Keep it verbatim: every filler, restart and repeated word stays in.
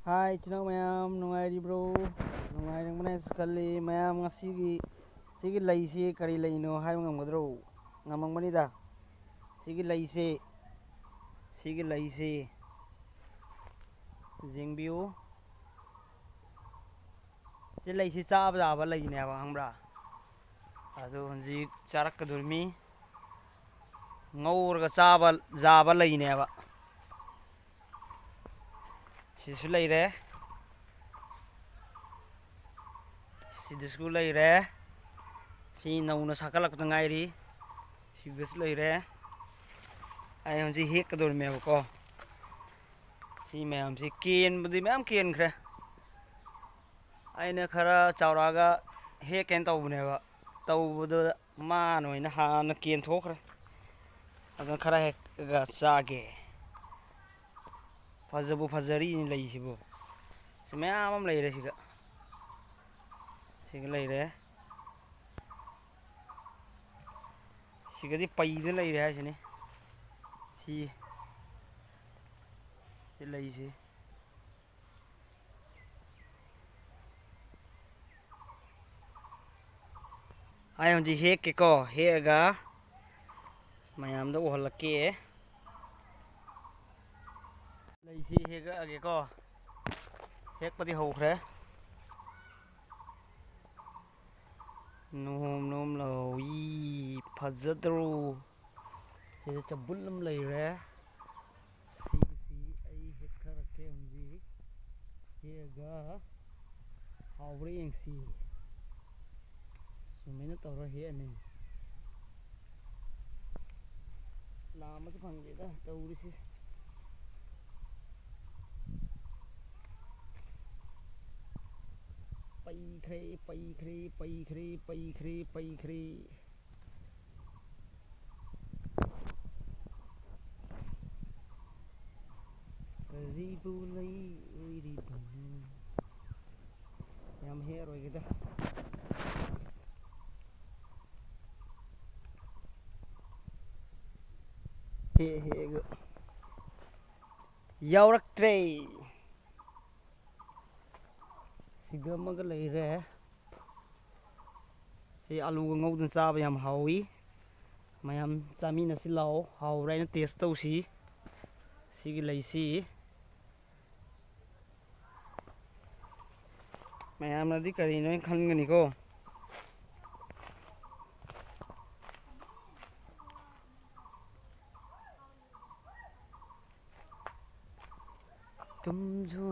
ꯍꯥꯏ, ꯏꯆꯤꯟ ꯏꯅꯥꯎ ꯃꯌꯥꯝ, ꯅꯨꯡꯉꯥꯏꯔꯤꯕ꯭ꯔꯣ? ꯅꯨꯡꯉꯥꯏꯔꯝꯒꯅꯤ ꯍꯥꯏꯅꯁꯨ ꯈꯜꯂꯤ꯫ ꯃꯌꯥꯝ, ꯉꯁꯤꯒꯤ, ꯁꯤꯒꯤ ꯂꯩꯁꯤ ꯀꯔꯤ ꯂꯩꯅꯣ ꯍꯥꯏꯕ ꯉꯝꯒꯗ꯭ꯔꯣ? ꯉꯝꯃꯝꯒꯅꯤꯗ꯫ ꯁꯤꯒꯤ ꯂꯩꯁꯤ, ꯁꯤꯒꯤ ꯂꯩꯁꯤ ꯌꯦꯡꯕꯤꯌꯨ꯫ ꯁꯤ ꯂꯩꯁꯤ ꯆꯥꯕ ꯌꯥꯕ ꯂꯩꯅꯦꯕ, ꯈꯪꯕ꯭ꯔꯥ? ꯑꯗꯨ ꯍꯧꯖꯤꯛ ꯆꯥꯔꯛꯀꯗꯣꯔꯤꯃꯤ꯫ ꯉꯧꯔꯒ ꯆꯥꯕ ꯌꯥꯕ ꯂꯩꯅꯦꯕ꯫ ꯁꯤꯁꯨ ꯂꯩꯔꯦ, ꯁꯤꯗꯁꯨ ꯂꯩꯔꯦ꯫ ꯁꯤ ꯅꯧꯅ ꯁꯥꯒꯠꯂꯛꯄꯗ ꯉꯥꯏꯔꯤ꯫ ꯁꯤꯗꯁꯨ ꯂꯩꯔꯦ꯫ ꯑꯩ ꯍꯧꯖꯤꯛ ꯍꯦꯛꯀꯗꯧꯔꯤꯃꯦꯕꯀꯣ꯫ ꯁꯤ ꯃꯌꯥꯝꯁꯤ ꯀꯦꯟꯕꯗꯤ ꯃꯌꯥꯝ ꯀꯦꯟꯈ꯭ꯔꯦ꯫ ꯑꯩꯅ ꯈꯔ ꯆꯥꯎꯔꯛꯑꯒ ꯍꯦꯛꯀꯦꯅ ꯇꯧꯕꯅꯦꯕ꯫ ꯇꯧꯕꯗꯨꯗ ꯃꯥꯅ ꯑꯣꯏꯅ ꯍꯥꯟꯅ ꯀꯦꯟꯊꯣꯛꯈ꯭ꯔꯦ꯫ ꯑꯗꯨꯅ ꯈꯔ ꯍꯦꯛꯑꯒ ꯆꯥꯒꯦ꯫ ꯐꯖꯕꯨ ꯐꯖꯔꯤꯅꯤ ꯂꯩꯁꯤꯕꯨ꯫ ꯁꯤ ꯃꯌꯥꯝ ꯑꯃ ꯂꯩꯔꯦ ꯁꯤꯒ꯫ ꯁꯤꯒ ꯂꯩꯔꯦ꯫ ꯁꯤꯒꯗꯤ ꯄꯩꯗ ꯂꯩꯔꯦ ꯍꯥꯏꯁꯤꯅꯤ꯫ ꯁꯤ, ꯁꯤ ꯂꯩꯁꯤ꯫ ꯑꯩ ꯍꯧꯖꯤꯛ ꯍꯦꯛꯀꯦꯀꯣ, ꯍꯦꯛꯑꯒ ꯃꯌꯥꯝꯗ ꯎꯍꯜꯂꯛꯀꯦ꯫ ꯂꯩꯁꯤ ꯍꯦꯛꯑꯒꯦꯀꯣ꯫ ꯍꯦꯛꯄꯗꯤ ꯍꯧꯈ꯭ꯔꯦ꯫ ꯅꯣꯝ ꯅꯣꯝ ꯂꯥꯎꯏ, ꯐꯖꯗ꯭ꯔꯣ? ꯁꯤꯗ ꯆꯕꯨꯜ ꯑꯃ ꯂꯩꯔꯦ꯫ ꯁꯤꯒꯤꯁꯤ ꯑꯩ ꯍꯦꯛꯊꯔꯛꯀꯦ ꯍꯧꯖꯤꯛ꯫ ꯍꯦꯛꯑꯒ ꯍꯥꯎꯕ꯭ꯔꯥ ꯌꯦꯡꯁꯤ꯫ ꯁꯨꯃꯥꯏꯅ ꯇꯧꯔ ꯍꯦꯛꯑꯅꯤ꯫ ꯂꯥꯝꯕꯁꯨ ꯐꯪꯗꯦꯗ ꯇꯧꯔꯤꯁꯤ꯫ ꯄꯩꯈ꯭ꯔꯦ, ꯄꯩꯈ꯭ꯔꯦ, ꯄꯩꯈ꯭ꯔꯦ, ꯄꯩꯈ꯭ꯔꯦ, ꯄꯩꯈ꯭ꯔꯦ꯫ ꯀꯔꯤꯕꯨ ꯂꯩ ꯑꯣꯏꯔꯤꯕꯅꯣ? ꯌꯥꯝ ꯍꯦꯛꯑꯔꯣꯏꯒꯦꯗ꯫ ꯍꯦꯛ ꯍꯦꯛꯑꯒ ꯌꯥꯎꯔꯛꯇ꯭ꯔꯦ꯫ ꯁꯤꯒ ꯑꯃꯒ ꯂꯩꯔꯦ꯫ ꯁꯤ ꯑꯂꯨꯒ ꯉꯧꯗꯨꯅ ꯆꯥꯕ ꯌꯥꯝ ꯍꯥꯎꯏ꯫ ꯃꯌꯥꯝ ꯆꯥꯃꯤꯟꯅꯁꯤ ꯂꯥꯛꯑꯣ, ꯍꯥꯎꯕ꯭ꯔꯥ ꯍꯥꯏꯅ ꯇꯦꯁ ꯇꯧꯁꯤ꯫ ꯁꯤꯒꯤ ꯂꯩꯁꯤ꯫ ꯃꯌꯥꯝꯅꯗꯤ ꯀꯔꯤꯅꯣ ꯍꯥꯏꯅ ꯈꯟꯒꯅꯤꯀꯣ꯫ ꯇꯨꯝꯖꯨ